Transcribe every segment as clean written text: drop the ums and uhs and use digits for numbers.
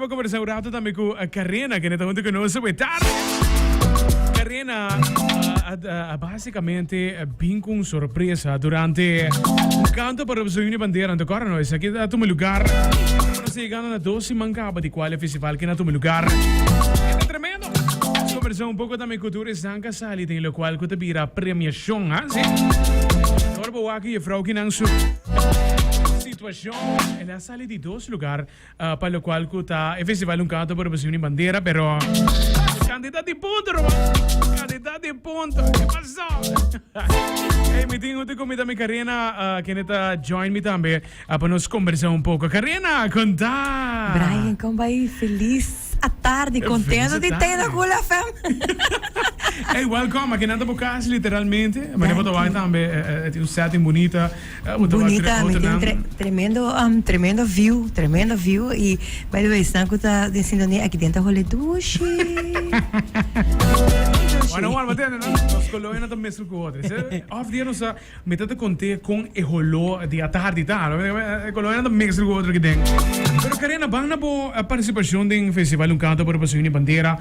pa conversa un rato tambe cu Karena, kende ta hunto cu nos awe tarde. Karena a basicamente bin cu un sorpresa durante un canto pa Robson Juni Bandera. Anto cora no, esaki a tuma lugar. Nos ta yegando na dos siman caba di cual e festival kende a tuma lugar. E ta tremendo. Nos conversa un poco tambe cu tur esnan cu a sali den locual cu ta bira premiacion, ha? Si. Ora bo wak e juffrouw kinan su situacion, el a sali di dos lugar pa locual cu ta e festival Un Canto por Revolucion y Bandera, pero cantidad di punto, ruman, cantidad di punto, ke pasó? Hey, mi tin hunto cu mi tambe Karina, kende ta join mi tambe pa nos conversa un poco. Karina, con ta? Brian, con bay? Feliz atardi, contento di ta na Cool FM. Hey, welcome. Aki nan ta bo cas literalmente. Manera bo ta wak tambe, tin un setting bunita. Bunita, mi tin un tremendo, tremendo view, tremendo view y by the way esnan cu ta den sintonia aki den ta hole dushi. Bueno, bueno, bo tende no? Nos colonia ta mezcla cu otro. Of dia nos a mi ta ta conte con e holo di atardi ta. E colonia ta mezcla cu otro aki den. Pero Karina, ban na bo participacion den Festival Un Canto por Pasión y Bandera.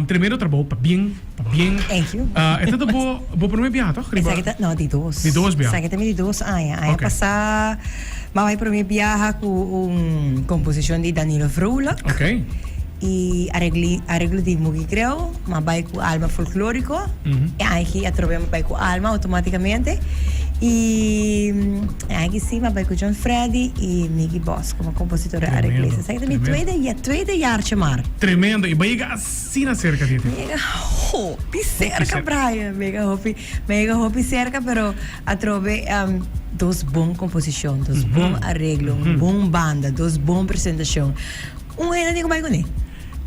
Tremendo trabou, pabien, pabien. Thank you. E ta bo, bo prome biaha toch? Riba. Esaki ta, no, di dos. Di dos biaha. Esaki ta mi di dos aña. Aña Ok. pasá mi a bai prome biaha ku un komposishon di Danilo Vrolijk. Ok. I aregli, areglo di Mugi Creu. Mi a bai ku Alma Folklóriko. E aña aki atrobe mi a bai ku Alma outomátikamente. I e aña aki sí mi a bai ku John Freddy i Miggy Bos komo kompositor i areglista. Tremendo, Esaki ta mi tremendo. tweede, ya tweede jaartje maar. Tremendo, y bo yega asina cerca di ti. Mi yega hopi cerca, Brian. Mi yega hopi, mi yega hopi cerca, pero atrobe dos bon composicion, dos bon areglo, un bon banda, dos bon presentacion. Un hende tin cu bay cune.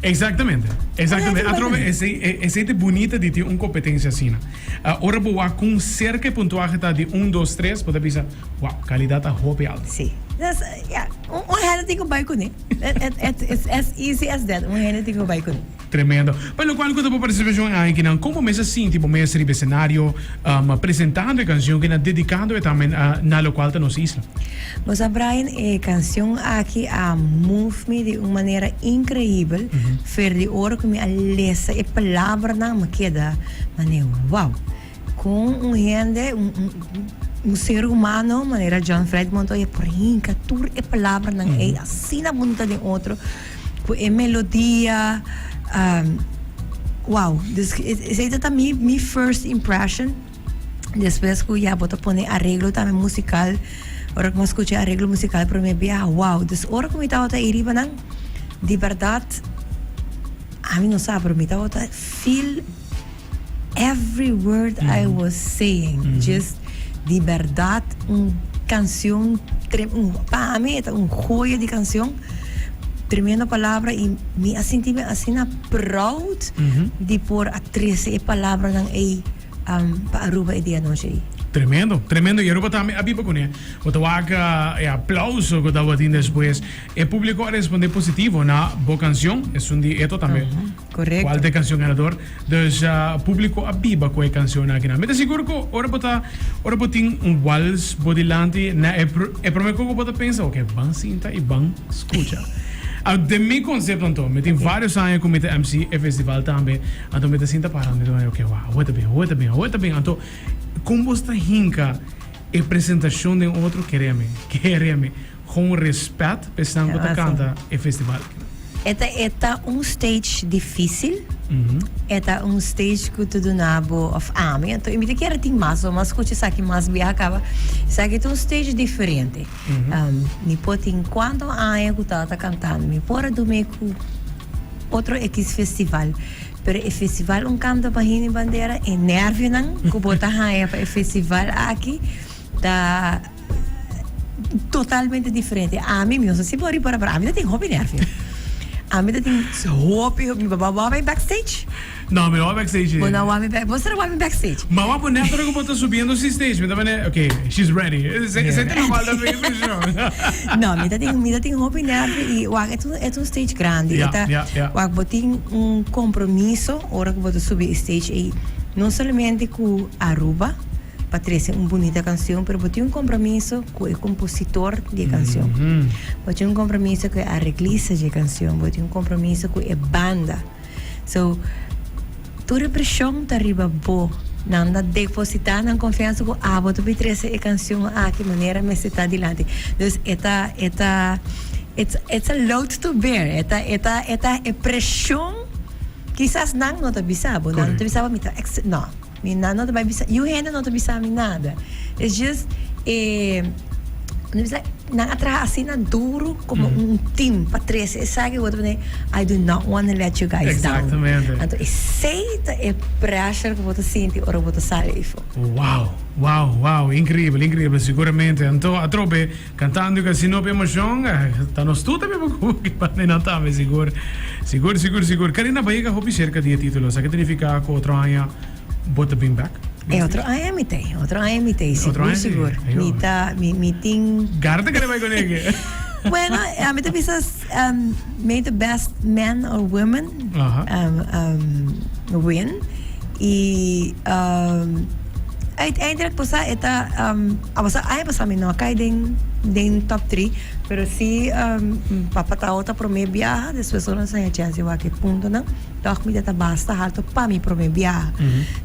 Exactamente, exactamente. Atrobe esey, esey ta bunita di tin un competencia asina. Ora bo wak con cerca e puntuahe ta di un, dos, tres, bo ta bisa, wow, calidad ta hopi alto. Si. Ya, un hende tin cu bay cune. It's as easy as that. Un hende tin cu bay cune. Tremendo. Pa locual cu ta bo participacion e aña kinan, con bo mes a sinti bo mes riba escenario presentando e cancion kinan, dedicando e tambe na locual ta nos isla? Bo sa Brian, e cancion aki a move mi di un manera increibel. Fer di ora cu mi a lesa e palabranan mi keda mane wow. Con un hende, un ser humano manera John Fred Montoya por hinca tur e palabranan ey asina bunita den otro cu e melodia, wow. Dus esey ta mi mi first impression despues cu ya bo ta pone areglo tambe musical, ora cu mi a scucha e areglo musical prome biaha, wow. Dus ora cu mi tabata ey riba nan, di berdad ami no sa pero mi tabata feel. Every word I was saying just di berdad un cancion pa mi e ta un joya di cancion tremendo palabra y mi a sinti mi asina proud di por a trece e palabranan ey pa Aruba e dia anochi ey. Tremendo, tremendo y Aruba tambe a biba cune. Bo ta wak e aplauso cu tabatin despues. E publico a responde positivo na bo cancion, esun di Eto tambe. Correcto. Cual ta e cancion ganador. Dus publico a biba cu e cancion aki nan. Mi ta sigur cu ora bo ta, ora bo tin un wals bo dilanti, na e e prome cu bo ta pensa, ok, ban sinta y ban scucha. Den mi concepto anto, mi tin varios aña cu mi ta MC e festival tambe, anto mi ta sinta para, mi ta wak, ok, wow, awe ta bin, awe ta bin, awe ta bin. Anto, con bo ta hinca e presentacion den otro, kere mi, kere mi. Con respet pa esnan cu ta canta e festival. E ta e ta un stage dificil, e ta un stage cu ta duna bo of ami, anto mi ta kere tin mas, bo mas scucha esaki mas biaha caba, esaki ta un stage diferente. Mi por tin cuanto aña cu tabata cantando, mi por a duna cu otro equis festival, pero e festival un canta pa hini bandera, e nervionan cu bo ta haya pa e festival aki ta. Totalmente diferente. Ami, mi no sa si bo ripara, pero ami ta tin hopi nervio. Ami ta tin hopi, hopi. Mi papá wou mi backstage? No, mi no wou backstage. Bo no wou mi back, bo sera wou mi backstage? Ma wou bo net ora ku bo ta subiendo si stage, mi ta mane, ok, she's ready. Esei ta normal ta mi impresion. No, mi ta tin, mi ta tin hopi nervio i wak, e ta un, e ta un stage grandi. Ja, E ta, ja, ja. wak, bo tin un compromiso ora ku bo ta subi e stage ei, no solamente ku Aruba. pa trese un bunita kanshon, pero bo tin un kompromiso ku e kompositor di e kanshon. Bo tin un kompromiso ku e areglista di e kanshon, bo tin un kompromiso ku e banda. So, tur e preshon ta riba bo. Nan ta depositá nan konfiansa ku abo ta bin trese e kanshon aki manera mester ta dilanti. Dus e ta, e ta, it's, it's a load to bear. E ta, e ta, e ta e preshon kisas nan no ta bisa bo. Nan no ta bisa bo mi ta ex, no. Mi nan no ta bai bisa, yu hende no ta bisa mi nada. It's just e, no bisa, nan a traha asina duru como un team pa trece esaki ku bo ta pone, I do not wanna let you guys down. Exactamente. Anto esei ta e pressure ku bo ta sinti ora bo ta sali eyfo. Wow, wow, wow, increibel, increibel, siguramente. Anto atrobe Cantando cu asina hopi emocion, ta nos tur tambe por cu banda nan tambe sigur. Sigur, sigur, sigur. Karina, bo a yega hopi cerca di e titulo. Sa ke ta nifica cu otro aña bo ta bin back? E otro aña mi ta ei, otro aña mi ta ei, sigur, sigur. Mi ta, mi, mi tin. Garda kere bai con eke. Bueno, ami ta bisa may the best man or woman win. Y uiteindelijk bo sa e ta. A basa aña pasa mi no a kai den den top tri pero si papa tabata prome biaha despues ora nos a haña chance di wak e puntonan tòg mi ta ta basta halto pa mi prome biaha.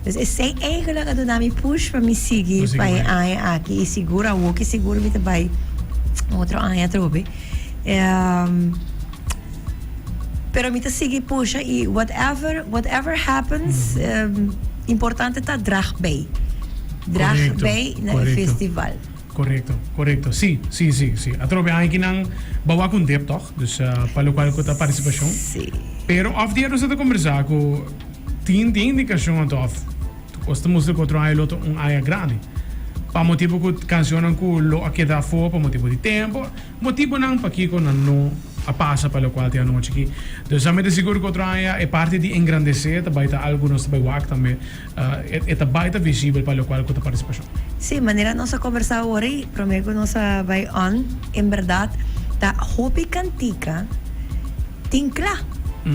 Dus esei eigenlijk a duna mi push pa mi sigui pa e aña aki i sigur awoki sigur mi ta bai otro aña atrobe. Pero mi ta sigui pusha i whatever whatever happens importante ta drag bay. Drag bay na e festival. Korekto, korekto. Si, si, si, si. Atrobe aña kinan bo wak un dip tòg? Dus pa lokual ku ta partisipashon. Si. Pero òf di nos a ta kombersá ku tin tin indikashon anto òf kos ta mustra ku otro aña lo ta un aña grandi. Pa motibu ku kanshonnan ku lo a keda afó pa motibu di tempu. Motibonan pakiko nan no a pasa pa lokual te anochi aki. Dus ami ta sigur ku otro aña e parti di engrandesé ta bai ta algu nos ta bai wak tambe. E ta bai ta visibel pa lokual ku ta partisipashon. Sí, manera nos a kombersá awor ei, promé ku nos a bai on, en bèrdat ta hopi kantika tin kla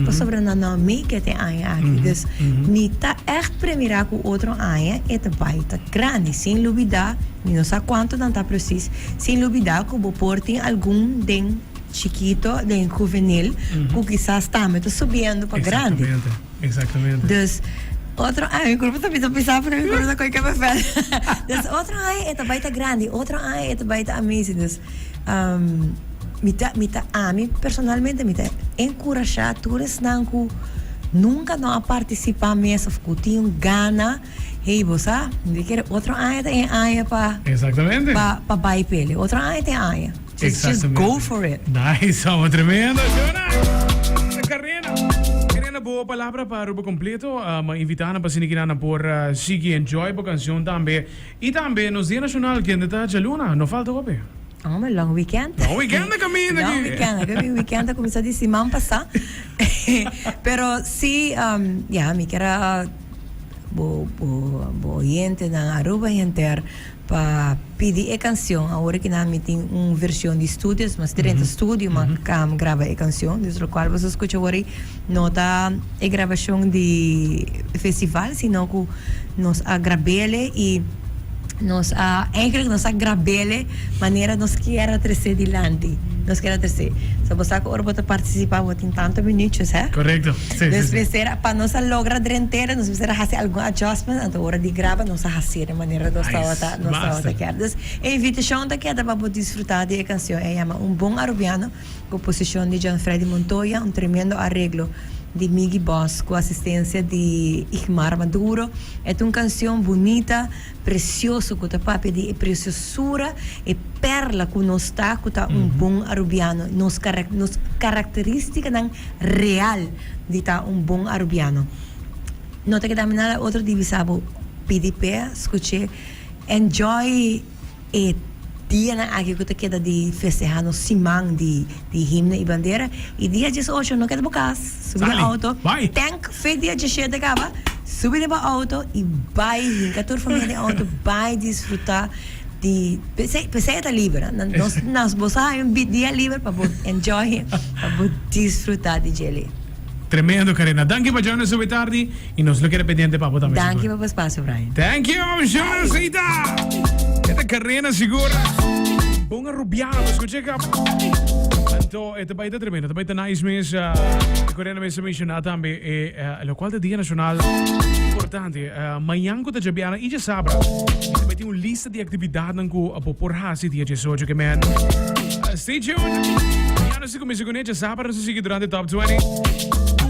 pasobra nan no a make it e aña aki. Dus mi ta ègt premirá ku otro aña e ta bai ta grandi, sin lubidá Mi no sa cuanto nan ta precies. Sin lubida cu bo por tin algun den chikito, den juvenil, cu kisas tambe ta subiendo pa grandi. Exactamente, exactamente. Dus, otro aña, mi curpa ta bisa pisa pero mi curpa ta coy caba vel. Dus otro aña e ta bay ta grandi, otro aña e ta bay ta amazing. Dus, mi ta, mi ta, ami personalmente mi ta encurasha tur esnan cu nunca no a participa mes of cu tin un gana, Hey bo sa, mi ta kere otro aña ta e aña pa Exactamente. pa pa bai pele. Otro aña ta e aña. Just just go for it. Nice, amo tremendo. Shona. Karina. Karina, bo palabra pa Aruba completo. Um, invita nan pa sini kina nan por uh, sigui enjoy bo canción tambe. Y tambe nos Dia Nacional kende ta djaluna. No falta hopi. Hombre, long weekend. Long weekend na caminda Long aki. weekend. Aki mi weekend a cuminsa di siman pasa. Pero si, um, ya, mi kier a Bo bo bo oyentenan Aruba henter pa pidi e cancion. Awor ki nan mi tin un version di studio, es mas drenta studio ma kam graba e cancion. Dus locual boso scucha awor ei no ta e grabacion di festival, sino cu nos a grabele y nos a eigenlijk nos a grabele manera nos kier a trece dilanti. Nos kier a trece. So bo sa cu ora bo ta participa bo tin tanto minuutjes he. Correcto. Sí, sí, Dus sí. mester a pa nos a logra drentera nos mester a haci algun adjustment anto ora di graba nos a haci den manera nos Nice. tabata nos tabata Master. kier. Dus e invitacion ta keda pa bo disfruta di e cancion e yama Un Bon Arubiano composicion di John Freddy Montoya un tremendo areglo di Miggy Bos cu asistencia di Igmar Maduro. E ta un cancion bunita, precioso cu ta papia di e preciosura, e perla cu nos ta, cu ta un bon Arubiano, nos nos caracteristicanan real di ta un bon Arubiano. No ta keda mi nada otro di bisa bo, pidi p'e, scuch'e, enjoy E dianan aki ku ta keda di festehá nos siman di di himno i bandera i dia diesocho no keda bo kas, subi den Sali, outo, bai! tank fe dia diesshete kaba, subi den bo outo i bai hinka tur famia den outo bai disfrutá di p'esei p'esei e ta liber nan nos nos bo sa haña un dia liber pa bo enjoy pa bo disfrutá di djele. Tremendo Karina. Danki pa join nos awe tardi y nos lo keda pendiente pa bo tambe. Danki pa bo espacio, Brian. Thank you, Jonasita. Esta Karina sigur. Bon arubiano, escuché cap. Anto, e ta bai ta tremendo, ta bai ta nice mes. Uh, Corena mes a menciona tambe, eh, uh, lo cual ta Dia Nacional importante. Uh, mañan cu ta djabiana y djasabra. Ta bai tin un lista di actividadnan cu bo por haci dia 18 ke men. Uh, stay tuned. Mañana si cuminsa con e, djasabra nos ta sigui durante Top 20.